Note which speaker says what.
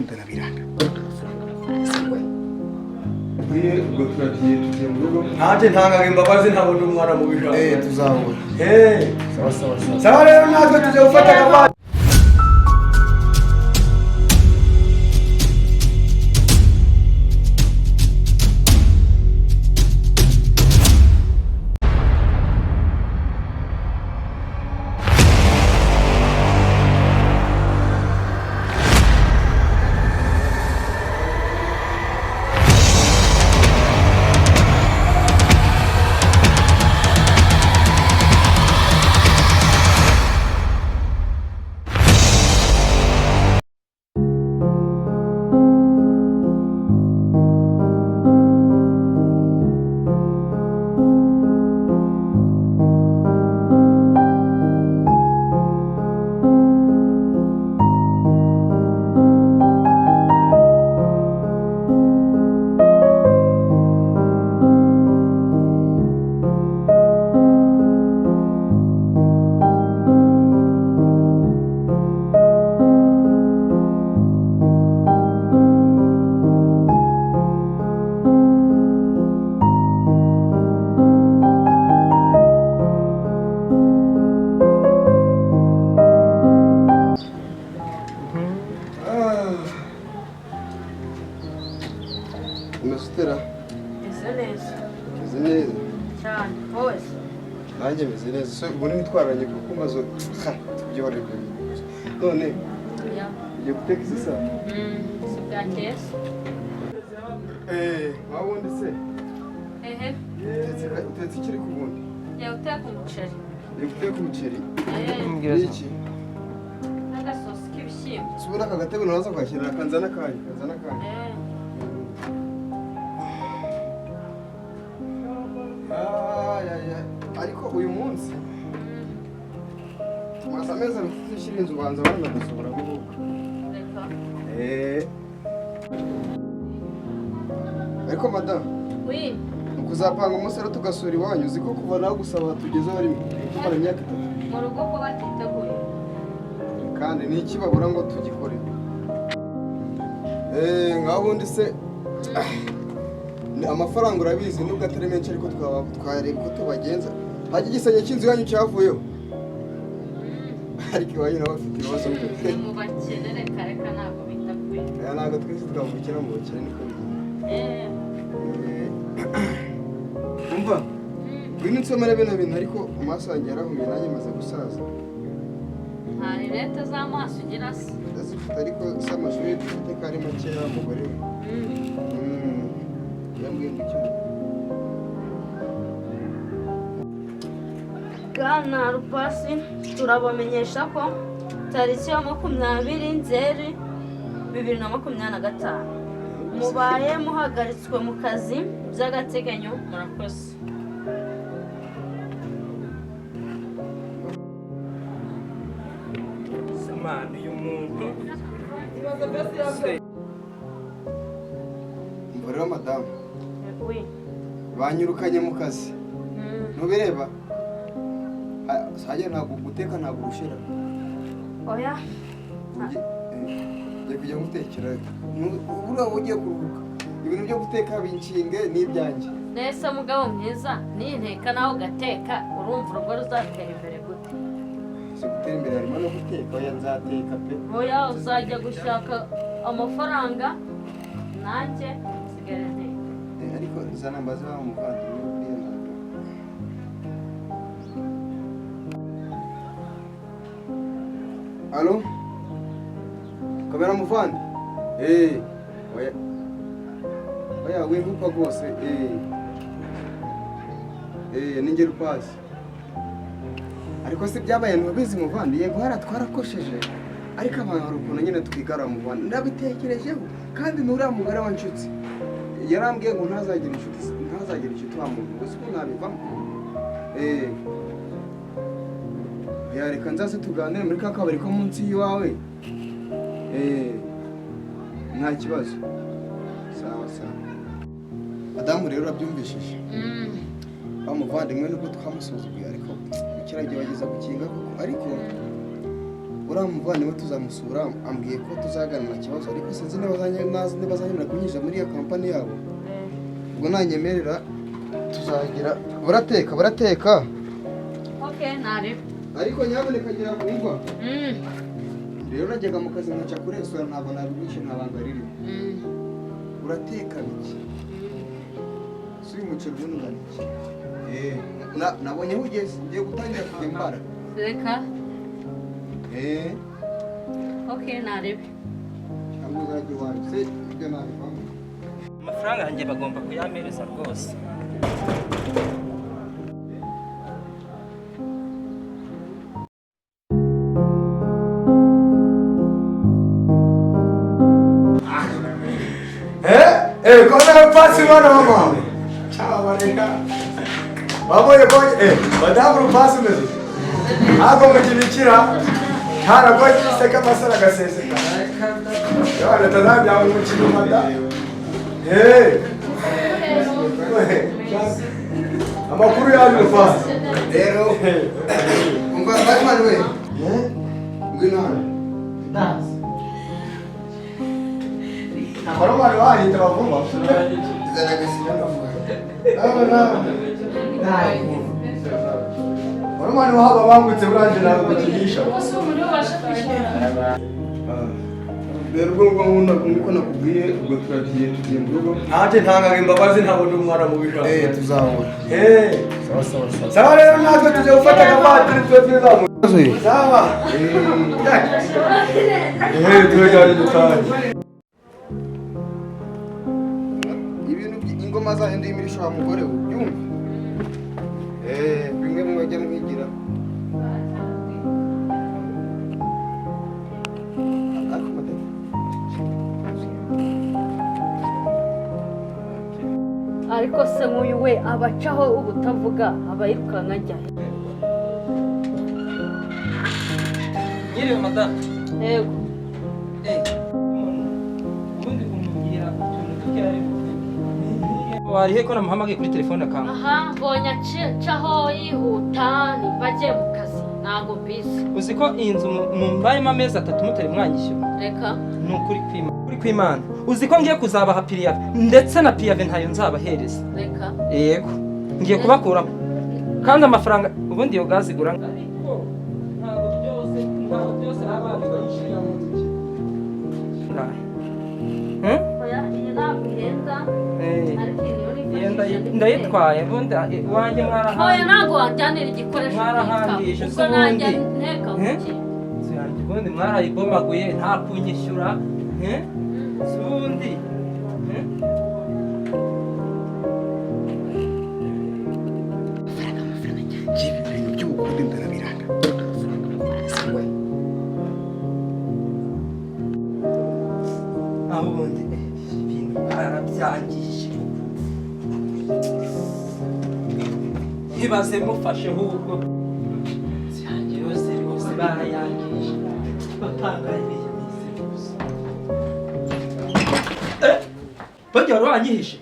Speaker 1: Ndanabiranga.
Speaker 2: Ubwo turagiye, tugiye mu rugo.
Speaker 3: Nanjye ntangaga imbabazi, ntabona umwana mu bijambo.
Speaker 2: Eh, tuzahura.
Speaker 3: Eh.
Speaker 2: Sawa sawa sawa.
Speaker 3: Sawa rero, natwe tujya gufata akavana.
Speaker 2: Umeze utera?
Speaker 4: Meze neza.
Speaker 2: Umeze neza?
Speaker 4: Cyane, wowe se?
Speaker 2: Nanjye meze neza. So ubu nitwaranye kuko umaze ha tubyihorere ibyo bintu. None ugiye guteka izi saa?
Speaker 4: Si bwakeye se?
Speaker 2: Eh, waba wundi se?
Speaker 4: Ehe.
Speaker 2: Utetse ikiri ku wundi?
Speaker 4: Ngiye guteka umuceri.
Speaker 2: Ugiye guteka umuceri?
Speaker 4: Eh.
Speaker 2: N'iki?
Speaker 4: N'agasosi k'ibishyimbo.
Speaker 2: Si ubona aka gatebe nuraza kwakira, kanzana akanya, kanzana akanya.
Speaker 4: Eh.
Speaker 2: Ay, ay, ay. Ariko uyu munsi tumaze amezi 3 dushyira inzu, ubanza baranadusohora ahubwo.
Speaker 4: Reka.
Speaker 2: Eh. Ariko madamu,
Speaker 4: Oui.
Speaker 2: ni ukuzapanga umunsi rero tugasura iwanyu. Uzi ko kuva nawe gusaba tugezeho rimwe tumara imyaka 3.
Speaker 4: Mu rugo ko batiteguye.
Speaker 2: Kandi ni iki babura ngo tugikore? Eh, ngaho ubundi se ni amafaranga, urabizi, nubwo atari menshi, ariko twaba twareba uko tubagenza. Hajya igisenge cy'inzu yanyu cyavuyeho, ariko iwanyu nabo bafite ibibazo.
Speaker 4: Ni mu bakene, reka reka, ntabwo biteguye.
Speaker 2: Aya, ntabwo twese twavukira mu bukene, niko bigenda.
Speaker 4: Eh.
Speaker 2: Eh, umva, ngwino unsomere bino bintu, ariko amaso yanjye yarahumye, nanjye maze gusaza.
Speaker 4: Nta rinete z'amaso ugira se?
Speaker 2: Ndazifite, ariko si amashuri dufite ko ari makeya, mugore we. Yambwiye ngo icyo
Speaker 4: Bwana Rupasi, turabamenyesha ko tariki ya 20 Nzeri 2025 mubaye muhagaritswe mu kazi by'agateganyo. Murakoze.
Speaker 1: Samani uyu muntu se?
Speaker 2: Umva rero madamu,
Speaker 4: Oui.
Speaker 2: banyirukanye mu kazi, ntubireba? Hajya ntabwo guteka, ntabwo urushira.
Speaker 4: Oya.
Speaker 2: Ugiye kujya gutekera, buriya ugiye kuruhuka, ibintu byo guteka binshinge n'ibyanjye.
Speaker 4: Nese mugabo mwiza, ninteka nawe ugateka, urumva urugo ruzatera imbere gute?
Speaker 2: Si gutera imbere harimo no guteka? Oya, nzateka pe.
Speaker 4: Oya, uzajya gushaka amafaranga, nanjye nsigare nteka.
Speaker 2: Eh, ariko zana mbaze wa muvandimwe, buriya ntabwo. Allo, kamera muvandi. Eh, oya oya, winkupa rwose. Eh eh, ninjye Rupasi. Ariko se byabaye ntubizi muvandi? Yego, hariya twarakosheje, ariko abantu hari ukuntu nyine twigarura. Muvandi, ndabitekerejeho, kandi n'uriya mugore wa nshuti yarambwiye ngo ntazagira inshuti, ntazagira inshuti wa muntu gusa. Ubu nabivamo. Eh, ya, reka nzaze tuganire muri ka kabari ko munsi y'iwawe. Eh, nta kibazo, sawa sawa. Madamu rero, urabyumvishije? Wa muvandimwe nubwo twamusuzuguye, ariko kiragiye bageza gukinga koko, ariko Uriya muvandimwe tuzamusura, ambwiye ko tuzaganira kibazo, ariko sinzi niba azanyemerera kunyinjiza muri iyo kampani yabo. Ubwo nanyemerera tuzagira burateka burateka.
Speaker 4: Okay, nari.
Speaker 2: Ariko nyamuneka gira kumva. Rero najyaga mu kazi nkaca kuri resitora, ntabwo nabigurisha, nta banga ririmo. Urateka biki? Si uyu muceri ubundi ungana iki? Nabonye aho ugeze, ngiye gutangira kujya mbara.
Speaker 4: Reka. Okay, narebe.
Speaker 2: Cyangwa uzajya iwawe se ibyo nabivamo.
Speaker 1: Amafaranga yanjye bagomba kuyampereza rwose.
Speaker 3: Kona pasi mwana mama. Ciao bareka. Babonye ko madamu rupasi meze. Ako mukibikira. Hara ko kiseka masara gaseseka. Yabana tazabya mu mada. Amakuru yanyu rupasi.
Speaker 2: Rero umva Batman we. Ngwino hano.
Speaker 1: Ndazi.
Speaker 3: Koromari wahita bavuma.
Speaker 2: Zana agasinya ndavuga.
Speaker 3: Koromari wahaba bangutse buranje ntabwo bakihisha.
Speaker 2: Rero ubwo ngubwo nk'uko nakubwiye, ubwo turagiye tugiye mu rugo.
Speaker 3: Nanjye ntangaga imbabazi, ntabwo ndi umwana mubi.
Speaker 2: Tuzahura. Sawa sawa sawa.
Speaker 3: Sawa rero natwe tujya gufata akavatiri twe twizamuye. Sawa. Turajyanye dutahe.
Speaker 2: Ibintu ingoma zahinduye imirisho wa mugore we, ubyumve? Bimwe mwajya mwigira.
Speaker 4: Ariko se nk'uyu we abacaho ubutavuga abayirukanka ajya he?
Speaker 1: Nyiriwe madamu.
Speaker 4: Yego.
Speaker 1: Ubundi umubwira utuntu duke ari buvuge. Warihe ko namuhamagaye kuri telefone akanga?
Speaker 4: Aha mbonye acaho yihuta nimba agiye mu kazi ntabwo mbizi.
Speaker 1: Uzi ko iyi nzu mumbayemo amezi 3 mutari mwanyishyura?
Speaker 4: Reka.
Speaker 1: Ni ukuri kw'Imana. Uzi ko ngiye kuzabaha piriyave ndetse na piyave ntayo nzabahereza.
Speaker 4: Reka.
Speaker 1: Yego. Ngiye kubakuramo. Kandi amafaranga ubundi iyo gazi igura. Ariko ntabwo byose abana bayishyura.
Speaker 4: Oya, iyi ntabwo ihenda. Ariko iyi niyo
Speaker 1: Ndayitwaye ubundi iwanjye mwarahangiye.
Speaker 4: Oya, ntabwo wajyanira igikoresho
Speaker 1: mwarahangije
Speaker 4: ubwo najya nteka muke.
Speaker 1: Ubundi mwarayibomaguye nta kunyishyura. Ubundi
Speaker 2: Amafaranga ibintu by'ubukungu ndarabiranga.
Speaker 1: Aho ubundi ibintu barabyangije. Ntibaze mufashe ahubwo. Yanjye yose rwose barayangije. Bapangaye iyi minsi gusa. Bajya wari wanyihishe.